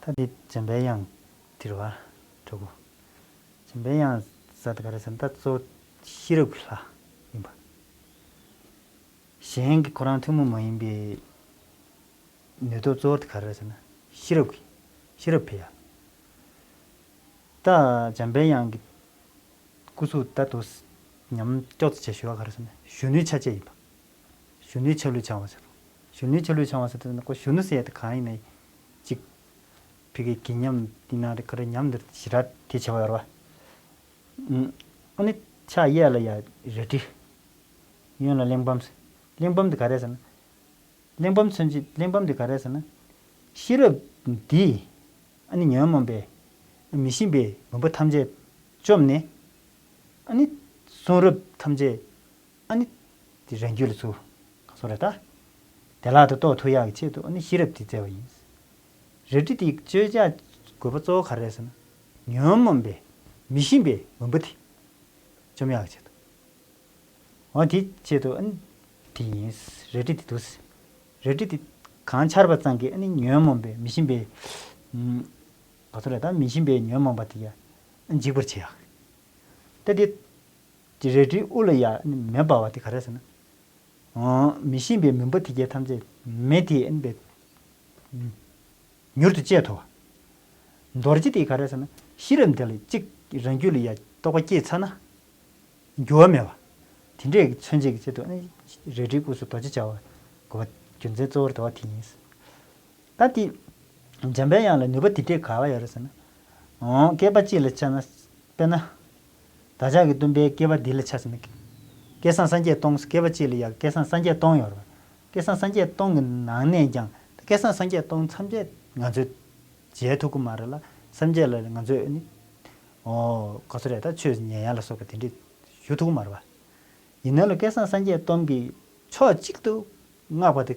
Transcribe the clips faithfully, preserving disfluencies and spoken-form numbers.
ད་འདི་འཇམ་པའི་དབྱངས་འདི་རེད་བ། གྲོགས་པོ། འཇམ་པའི་དབྱངས་ཟེར་དེ་ག་རེ་ཟེར་ན། ད་གཙོ་བོ་ཤེས་རབ་ཀྱི་ལྷ་ཡིན་པ། གཞན་གྱི་ཁོ་རང་ཐུན་མོང་མ་ཡིན་པའི་ནུས་སྟོབས་གཙོ་བོ་དེ་ག་རེ་ཟེར་ན། ཤེས་རབ་ཀྱི། ཤེས་རབ་འཕེལ་ཡག། ད་འཇམ་པའི་དབྱངས་ཀྱི་སྐུ་གཟུགས་ད་དུ་ཉམས་ཀྱོག་ཙམ་བྱས་ཞུ་བ་ག་རེ་ཟེར་ན། གཞོན་ནུའི་ཆ་བྱད་ཡིན་པ། གཞོན་ནུའི་ཆ་ལུགས་འཆང་བ་ཟེར། གཞོན་ནུའི་ཆ་ལུགས་འཆང་བ་ཟེར་དུས་ན། ཁོ་གཞོན་ནུ་ཟེར་ཡ་དེ་གང་ཡིན་ན། གཅིག་ཕ་གི་དགེ་ཉམས་ཡིན་ན་རེད། ག་རེ་ཉམས་འདིར་ཞེ་དྲག་དེ་བྱེད་པ་ཡོད་རེད་བ། ཨ་ནི་ཕྱག་གཡས་ལ་ཡ་རལ་གྲི། གཡོན་ལ་གླེགས་བམ་ཟེར། གླེགས་བམ་དེ་ག་རེ་ཟེར་ན། གླེགས་བམ་མཚོན་བྱེད། གླེགས་བམ་དེ་ག་རེ་ཟེར་ན། ཤེས་རབ་འདིས་ཨ་ནི་ཉོན་མོངས་པའི་མི་ཤེས་པའི་མུན་པ་ཐམས་ཅད་བཅོམ་ནས། ཨ་ནི་གསུང་རབ་ཐམས་ཅད་ཨ་ནི་དེ་རང་རྒྱུད་ལ་ཚུར་ག་ཚོད་རེད་ད། བདེ་བླག་ཏུ་རྟོགས་ཐུབ་ཡག་གི་ཆེད་དུ་ཨ་ནི་ཤེས་རབ་དེ་བསྩལ་བ་ཡིན། རལ་གྲི་དེའི་སྤྱོད་བྱ་དགོས་པ་གཙོ་བོ་ག་རེ་རེད་ཟེར་ན། ཉོན་མོངས་པའི་མི་ཤེས་པའི་མུན་པ་དེ་བཅོམ་ཡག་གི་ཆེད་དུ། འོ་དེའི་ཆེད་དུ་ཨ་ནི་དེ་ཡིན། རལ་གྲི་དེ་འདུག་ཟེར། རལ་གྲི་དེ་གང་འཕྱར་བ་ཙམ་གྱིས་ཨ་ནི་ཉོན་མོངས་པའི་མི་ཤེས་པའི་ཨམ། ག་ཚོད་རེད་ད། མི་ཤེས་པའི་ཉོན་མོངས་པ་དེ་ཡང་ཨ་ནི་འཇིག་པར་བྱེད་ཡག། ད་དེ་རལ་གྲིའི་དབུ་ལ་ཡ་ཨ་ནི་མེ་འབར་བ་དེ་ག་རེ་ཟེར་ན། འོ་མི་ཤེས་པའི་མུན་པ་དེ་གས་ཐམས་ཅད་མེ་དེས་ཨ་ནི་པའི་མྱུར་དུ་བཅད་ཐུབ་པ། རྡོ་རྗེ་དེ་ག་རེ་ཟེར་ན། ཤེས་རབ་འདི་ལ་གཅིག་རང་རྒྱུད་ལ་ཡ་རྟོགས་པ་སྐྱེས་ཚར་ན། འགྱུར་བ་མེད་པ། དེ་འདྲའི་མཚོན་བྱེད་ཀྱི་ཆེད་དུ་ཨ་ནི་རལ་གྲིའི་སྐུ་གཟུགས་རྡོ་རྗེ་སྦྱར་བ་དགོས་པ་རྒྱུ་མཚན་གཙོ་བོར་དོར་བ་དེ་ཡིན། ད་དེ་འཇམ་པའི་དབྱངས་ལ་ནུས་པ་དེ་འདྲས་ག་པར་ཡོད་རེད་ཟེར་ན། འོ་བསྐལ་པ་གཅིག་ལ་ཆ་ན། དཔེར་ན། བདག་ཅག་གི་སྟོན་པའི་བསྐལ་པ་འདི་ལ་ཆ་ཟེར་ན། བསྐལ་བཟང་སངས་རྒྱས་སྟོང་། བསྐལ་པ་གཅིག་ལ་ཡ་བསྐལ་བཟང་སངས་རྒྱས་སྟོང་ཡོད་རེད་བ། བསྐལ་བཟང་སངས་རྒྱས་སྟོང་གི་ནང་ནས་ཀྱང་བསྐལ་བཟང་སངས་རྒྱས་སྟོང་ཐམས་ཅད་ང་ཚོས་མཇལ་ཐུབ་ཀྱི་མ་རེད་ལ། སངས་རྒྱས་ལ་ང་ཚོས་ནི། འོ་ག་ཚོད་རེད་ད། ཆོས་ཉན་ཡ་ལ་སོགས་པ་དེ་འདྲས་ཞུ་ཐུབ་ཀྱི་མ་རེད་བ། ཡིན་ན་ལ་བསྐལ་བཟང་སངས་རྒྱས་སྟོང་གི་ཕྱོགས་གཅིག་ཏུ་བསྔགས་པ་དེ་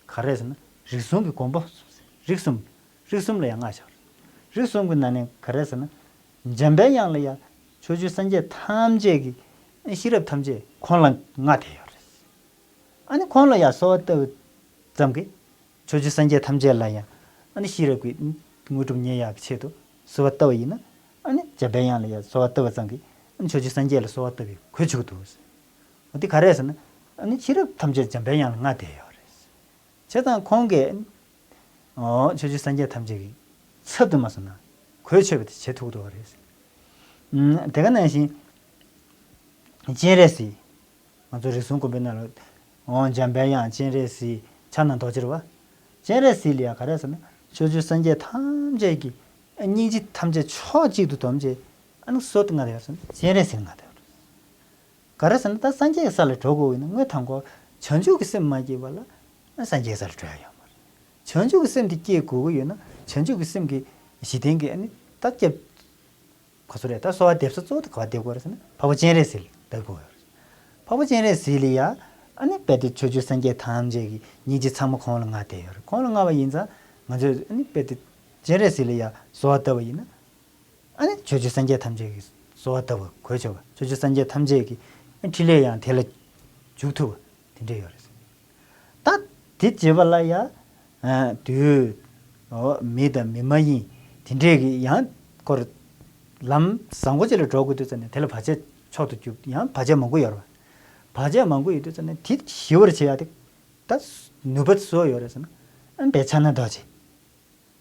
ག་རེ་ཟེར་ན། རིགས་གསུམ་གྱི་མགོན་པོ། རིགས་གསུམ། རིགས་གསུམ་ལ་ཡང་བསྔགས་བཞག། རིགས་གསུམ་གྱི་ནང་ནས་ག་རེ་ཟེར་ན། འཇམ་པའི་དབྱངས་ལ་ཡང་ཕྱོགས་བཅུའི་སངས་རྒྱས་ཐམས་ཅད་ཀྱི་ཤེས་རབ་ཐམས་ཅད་ཁོང་ལ་མངའ་བསྡད་ཡོད་རེད། ཨ་ནི་ཁོང་ལ་ཡང་གསོལ་བ་བཏབ་ཙམ་གྱིས། ཕྱོགས་བཅུའི་སངས་རྒྱས་ཐམས་ཅད་ལ་ཡང་ཨ་ནི་ཤེས་རབ་ཀྱི་དངོས་གྲུབ་བརྙེས་ཡག་གི་ཆེད་དུ་གསོལ་བ་བཏབ་པ་ཡིན་ན། ཨ་ནི་འཇམ་པའི་དབྱངས་ལ་ཡང་གསོལ་བ་བཏབ་པ་ཙམ་གྱིས་ཨ་ནི་ཕྱོགས་བཅུའི་སངས་རྒྱས་ལ་གསོལ་བ་བཏབ་པའི་གོ་ཆོད་འདུག། འོ་དེ་ག་རེ་ཟེར་ན། ཨ་ནི་ཤེས་རབ་ཐམས་ཅད་འཇམ་པའི་དབྱངས་ལ་མངའ་བསྡད་ཡོད་རེད། བྱས་ཙང་ཁོང་གིས། འོ་ཕྱོགས་བཅུའི་སངས་རྒྱས་ཐམས་ཅད་ཀྱི་ཚབ་ཏུ་མ་སོང་ན་གོ་ཆོད་པ་དེ་བྱེད་ཐུབ་འདུག་རེད། ཨ་དེ་ག་ནང་བཞིན་སྤྱན་རས་གཟིགས། ང་ཚོ་རིགས་གསུམ་མགོན་པོའི་ནང་ལ། འོ་འཇམ་པའི་དབྱངས། སྤྱན་རས་གཟིགས། ཕྱག་ན་རྡོ་རྗེ་རེད་བ། སྤྱན་རས་གཟིགས་ལ་ཡང་ག་རེ་ཟེར་ན། ཕྱོགས་བཅུའི་སངས་རྒྱས་ཐམས་ཅད་ཀྱི་སྙིང་རྗེ་ཐམས་ཅད་ཕྱོགས་གཅིག་ཏུ་བསྡོམས་བྱས། ཨ་ནི་གསོལ་བ་མངའ་བསྡད་ཡོད་ཟེར་ན། སྤྱན་རས་གཟིགས་མངའ་བསྡད་ཡོད་རེད། ག་རེ་ཟེར་ན། ད་སངས་རྒྱས་ཀྱི་ས་ལ་འགྲོ་དགོས་ཡིན་ན། དངོས་དང་པོ་བྱང་ཆུབ་ཀྱི་སེམས་མ་སྐྱེས་པ་ལ་སངས་རྒྱས་ཀྱི་ས་ལ་འགྲོ་ཡ་ཡོད་མ་རེད། བྱང་ཆུབ་ཀྱི་སེམས་དེ་སྐྱེ་དགོས་ཀྱི་ཡོད་ན། བྱང་ཆུབ་ཀྱི་སེམས་ཀྱི་གཞི་རྟེན་གྱི་ཨ་ནི་ད་སྐྱབས། ག་ཚོད་རེད་ད། གསོལ་བ་འདེབས་ས་གཙོ་བོ་དེ་ག་པར་འདེབས་དགོས་རེད་ཟེར་ན། འཕགས་པ་སྤྱན་རས་གཟིགས་ལ་འདེབས་དགོས་ཡོད་རེད། འཕགས་པ་སྤྱན་རས་གཟིགས་ལ་ཡ་ཨ་ནི་རྦད་དེ་ཕྱོགས་བཅུའི་སངས་རྒྱས་ཐམས་ཅད་ཀྱི་སྙིང་རྗེ་ཚང་མ་ཁོང་ལ་མངའ་བསྡད་ཡོད་རེད། ཁོང་ལ་མངའ་བ་ཡིན་ཙང་ང་ཚོས་ཨ་ནི་རྦད་དེ་སྤྱན་རས་གཟིགས་ལ་ཡ་གསོལ་བ་བཏབ་པ་ཡིན་ན། ཨ་ནི་ཕྱོགས་བཅུའི་སངས་རྒྱས་ཐམས་ཅད་ཀྱིས་གསོལ་བ་བཏབ་པ་གོ་ཆོད་པ། ཕྱོགས་བཅུའི་སངས་རྒྱས་ཐམས་ཅད་ཀྱི་ཨ་ནི་ཕྲིན་ལས་ཡང་དེ་ལ་འཇུག་ཐུབ་པ་དེ་འདྲ་ཡོད་རེད། ད་དེ་བྱེད་པ་ལ་ཡ། ཨ་བདུད། འོ་མི་དང་མི་མ་ཡིན་དེ་འདྲས་ཀྱི་ཡང་སྐོར་ལམ་བཟང་པོ་ཅིག་ལ་འགྲོ་དགོས་དུས་ཙམ་ནས། དེ་ལ་བར་ཆད་མཆོག་ཏུ་གྱུར། ཡང་བར་ཆད་མང་པོ་ཡོད་རེད་བ། བར་ཆད་མང་པོ་ཡོད་དུས་ཙམ་ནས་དེ་ཞི་བར་བྱེད་ཡ་དེ་ད་ནུས་པ་སུ་ཡོད་རེད་ཟེར་ན། ཨ་ནི་དཔལ་ཕྱག་ན་རྡོ་རྗེ།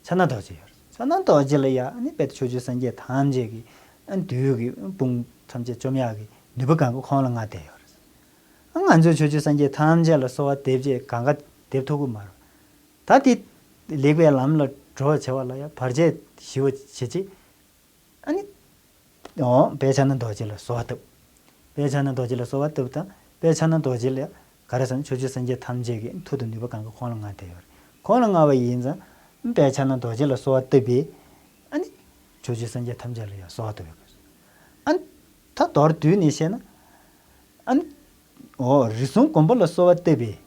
ཕྱག་ན་རྡོ་རྗེ་ཡོད་རེད། ཕྱག་ན་རྡོ་རྗེ་ལ་ཡ་ཨ་ནི་རྦད་དེ་ཕྱོགས་བཅུའི་སངས་རྒྱས་ཐམས་ཅད་ཀྱི་ཨ་ནི་བདུད་ཀྱི་དཔུང་ཐམས་ཅད་བཅོམ་ཡག་གི་ནུས་པ་གང་ག་ཁོང་ལ་མངའ་བསྡད་ཡོད་རེད། ཨ་ང་ཚོས་ཕྱོགས་བཅུའི་སངས་རྒྱས་ཐམས་ཅད་ལ་གསོལ་བ་འདེབས་བྱས་གང་ག་འདེབས་ཐུབ་ཀྱི་མ་རེད། ད་དེ་ལེགས་པའི་ལམ་ལ་འགྲོ་བར་བྱ་བ་ལ་ཡ་བར་ཆད་ཞི་བར་བྱེད་ཅིག། ཨ་ནི། འོ་དཔལ་ཕྱག་ན་རྡོ་རྗེ་ལ་གསོལ་བ་བཏབ། དཔལ་ཕྱག་ན་རྡོ་རྗེ་ལ་གསོལ་བ་བཏབ་དང་། དཔལ་ཕྱག་ན་རྡོ་རྗེ་ལ་ག་རེ་ཟེར་ན། ཕྱོགས་བཅུའི་སངས་རྒྱས་ཐམས་ཅད་ཀྱི་མཐུ་དང་ནུས་པ་གང་ག་ཁོང་ལ་མངའ་བསྡད་ཡོད་རེད། ཁོང་ལ་མངའ་བ་ཡིན་ཙང་། དཔལ་ཕྱག་ན་རྡོ་རྗེ་ལ་གསོལ་བ་བཏབ་པས། ཨ་ནི། ཕྱོགས་བཅུའི་སངས་རྒྱས་ཐམས་ཅད་ལ་ཡང་གསོལ་བ་བཏབ་ཡོད་རེད། ཨ་ནི། ད་མདོར་བསྡུས་ནས་བཤད་ན། ཨ་ནི། འོ་རིགས་གསུམ་མགོན་པོ་ལ་གསོལ་བ་བཏབ་པས།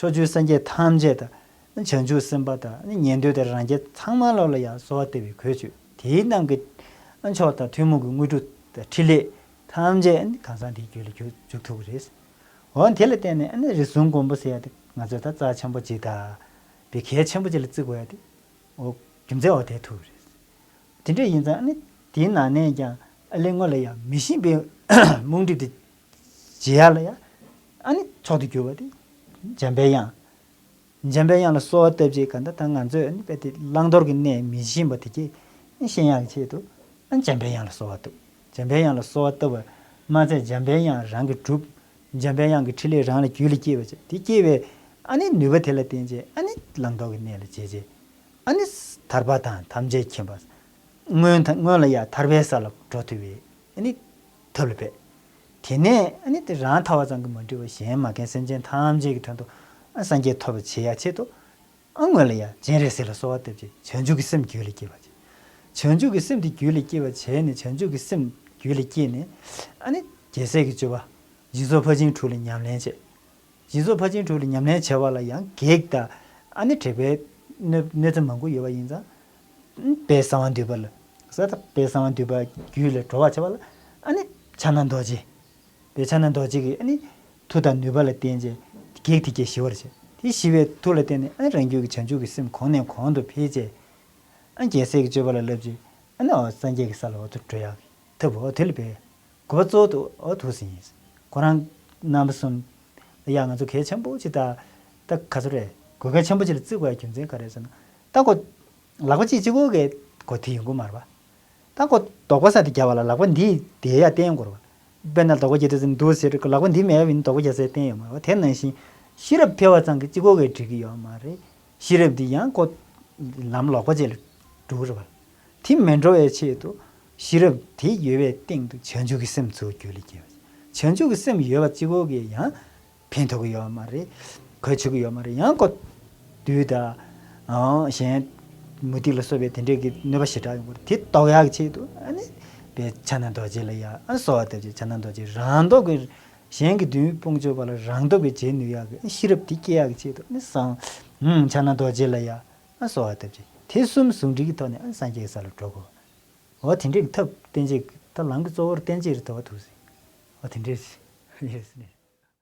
ཕྱོགས་བཅུའི་སངས་རྒྱས་ཐམས་ཅད་དང་། བྱང་ཆུབ་སེམས་དཔའ་དང་། ཉན་ཐོས་དང་རང་རྒྱལ་ཚང་མ་ལོ་ལ་ཡང་གསོལ་བ་བཏབ་པའི་གོས་ཆོད། དེའི་ནང་གི་མཆོག་དང་ཐུན་མོང་གི་དངོས་གྲུབ་དང་ཕྲིན་ལས་ཐམས་ཅད་གང་ཟག་འདིའི་རྒྱུད་ལ་འཇུག་འཇུག་ཐུབ་ཀྱི་རེད། འོ་དེ་ལ་བརྟེན་ནས་ཨ་ནི་རིགས་གསུམ་མགོན་པོ་ཟེར་ཡ་དེ་ང་ཚོས་ད་རྩ་ཆེན་པོ་ཅིག་དང་། དཔེ་གལ་ཆེན་པོ་ཅིག་ལ་བརྩི་དགོས་ཡ་དེ། འོ་ རྒྱུ་མཚན་འོ་དེ་ཐུག་རེད། དེ་འདྲ་ཡིན་ཙང་ཨ་ནི་དེའི་ནང་ནས་ཀྱང་ཨ་ལས་སྔོན་ལ་ཡང་མི་ཤེས་པའི་རྨོངས་དྲིབ་དེ་བརྗེ་ཡ་ལ་ཡང་ཨ་ནི་མཆོག་ཏུ་གྱུར་པ་དེ་འཇམ་པའི་དབྱངས། འཇམ་པའི་དབྱངས་ལ་གསོལ་བ་བཏབ་རྗེས་ག་འདྲ་ད་ང་ཚོས་ཨ་ནི་དཔེ་དེ་བླང་དོར་གྱི་གནས་མི་ཤེས་པ་དེ་གྱིས་ཤེས་ཡག་གི་ཆེད་དུ་ཨ་ནི་འཇམ་པའི་དབྱངས་ལ་གསོལ་བ་བཏབ། འཇམ་པའི་དབྱངས་ལ་གསོལ་བ་བཏབ་པ་མ་ཚད་འཇམ་པའི་དབྱངས་རང་གིས་གྲུབ། འཇམ་པའི་དབྱངས་ཀྱི་ཕྲིན་ལས་རང་ལ་རྒྱུད་ལ་སྐྱེས་པ་བྱས། དེ་སྐྱེས་པའི་ཨ་ནི་ནུས་པ་དེ་ལ་བརྟེན་བྱས་ཨ་ནི་བླང་དོར་གྱི་གནས་ལ་བྱས་རྗེས། ཨ་ནི་ཐར་པ་དང་ཐམས་ཅད་མཁྱེན་པ། སྔོན་ཐ་སྔོན་ལ་ཡང་ཐར་པའི་ས་ལ་འགྲོ་ཐུབ་པའི་ཨ་ནི་ཐབས་ལ་འབད། དེ་ནས་ཨ་ནི་དེ་རང་ཐར་བ་ཙམ་གྱིས་མ་འགྲིག་པར་གཞན་མ་མཁྱེན་སེམས་ཅན་ཐམས་ཅད་ཀྱི་དོན་དུ་ཨ་སངས་རྒྱས་ཐོབ་པར་བྱེད་ཡ་ཆེད་དུ། ཨ་སྔོན་ལ་ཡང་སྤྱན་རས་གཟིགས་ལ་གསོལ་བ་བཏབ་ཅིང་བྱང་ཆུབ་ཀྱི་སེམས་རྒྱུད་ལ་སྐྱེས་པ་བྱས། བྱང་ཆུབ་ཀྱི་སེམས་དེ་རྒྱུད་ལ་སྐྱེས་པ་བྱས་ནས་བྱང་ཆུབ་ཀྱི་སེམས་རྒྱུད་ལ་སྐྱེས་ནས་ཨ་ནི་རྒྱལ་སྲས་ཀྱི་སྤྱོད་པ། སྦྱིན་སོགས་ཕར་ཕྱིན་དྲུག་ལ་ཉམས་ལེན་བྱས། སྦྱིན་སོགས་ཕར་ཕྱིན་དྲུག་ལ་ཉམས་ལེན་བྱ་བ་ལ་ཡང་གེགས་དང་ཨ་ནི་དྲེགས་པའི་གནོད་གནོད་འཚེ་མང་པོ་ཡོད་པ་ཡིན་ཙང་། དཔལ་གསང་བ་འདུས་པ་ལ། ས་དང་དཔལ་གསང་བ་འདུས་པ་རྒྱུད་ལ་འགྲོ་བར་བྱ་བ་ལ་ཨ་ནི་ཕྱག་ན་རྡོ་རྗེ། དཔལ་ཕྱག་ན་རྡོ་རྗེ་གི་ཨ་ནི་མཐུ་དང་ནུས་པ་ལ་བརྟེན་བྱས་གེགས་དེ་གྱད་ཞི་བར་བྱས། དེ་ཞི་བའི་མཐུ་ལ་བརྟེན་ནས་ཨ་ནི་རང་རྒྱུད་ཀྱི་བྱང་ཆུབ་ཀྱི་སེམས་གོང་ནས་གོང་དུ་འཕེལ་བྱས། ཨ་ནི་རྒྱལ་སྲས་ཀྱི་སྤྱོད་པ་ལ་བསླབ་ཅིང་ཨ་ནི་འོ་སངས་རྒྱས་ཀྱི་ས་ལ་འོ་ཐུག་འགྲོ་ཡག་གི་ཐབས་འོ་དེ་ལ་འབད། དགོས་པ་གཙོ་བོ་འོ་ཐུག་ཟིན་ཡིན། ཁོ་རང་རྣམ་པ་གསུམ་ལ་ཡང་ང་ཚོ་གལ་ཆེན་པོ་ཅིག་ད་ད་ག་ཚོད་རེད་དགོས་གལ་ཆེན་པོ་ཅིག་ལ་བརྩི་དགོས་ཡ་རྒྱུ་མཚན་ག་རེ་ཟེར་ན། ད་ཁོ་ལག་པ་གཅིག་གཅིག་པོ་གིས་ཁོ་དེ་ཡོང་གི་མ་རེད་པ། ད་ཁོ་དོགས་པ་ཟ་དེ་རྒྱབ་པ་ལ་ལག་པ་འདི་དེ་ཡ་བསྟན་དགོས་རེད་པ། དཔེར་ན་དོགས་པ་རྒྱག་དུས་ཙམ་འདུག་ཟེར་ལག་པ་འདི་མེད་པ་ཡིན་དོགས་པ་རྒྱག་སའི་རྟེན་ཡོད་མ་རེད་པ། དེ་ནང་བཞིན་ཤེས་རབ་འཕེལ་བ་ཙམ་གྱིས་གཅིག་པོ་གིས་འགྲིག་གི་ཡོད་མ་རེད། ཤེས་རབ་འདི་ཡང་ཁོ་ལམ་ལོག་པ་ཅིག་ལ་འགྲོ་གི་རེད་པ། དེ་མི་འགྲོ་བའི་ཆེད་དུ་ཤེས་རབ་དེ་ཡོད་པའི་སྟེང་དུ་བྱང་ཆུབ་ཀྱི་སེམས་ཚུར་རྒྱུད་ལ་སྐྱེ་བ། བྱང་ཆུབ་ཀྱི་སེམས་ཡོད་པ་གཅིག་པོ་གིས་ཡང་ཕན་ཐོགས་ཀྱི་ཡོད་མ་རེད། གོ་ཆོད་ཀྱི་ཡོད་མ་རེད། ཡང་ཁོ་བདུད་དང་། ཨང་། གཞན་མུ་སྟེགས་ལ་སོགས་པའི་དེ་འདྲས་ཀྱི་གནོད་པ་ཞེ་དྲག་ཡོང་གི་རེད། དེ་ཟློག་ཡག་གི་ཆེད་དུ་ཨ་ནི་དཔལ་ཕྱག་ན་རྡོ་རྗེ་ལ་ཡ་ཨ་གསོལ་བ་བཏབ་ཅིང་ཕྱག་ན་རྡོ་རྗེ་རང་སྟོབས་ཀྱིས་གཞན་གྱི་བདུད་དཔུང་འཇོམས་པ་ལ་རང་སྟོབས་ཀྱིས་བྱེད་ནུས་ཡག་གི་ཤེས་རབ་དེ་སྐྱེ་ཡག་གི་ཆེད་དུ་ཨ་ནི་གསང་། ཨུམ། ཕྱག་ན་རྡོ་རྗེ་ལ་ཡ་ཨ་གསོལ་བ་བཏབ་ཅིང་དེ་གསུམ་ཟུང་འབྲེལ་གྱི་ཐོག་ནས་ཨ་ནི་སངས་རྒྱས་ཀྱི་ས་ལ་འགྲོ་དགོས། འོ་དེ་འདྲས་ཀྱི་ཐབས་བསྟན་བྱེད་ཀྱི་ད་ལམ་གྱི་གཙོ་བོར་བསྟན་བྱེད་རེད་ད་བ་ཐུག་ཟིན། འོ་དེ་འདྲས་ཡོད་ཟིན།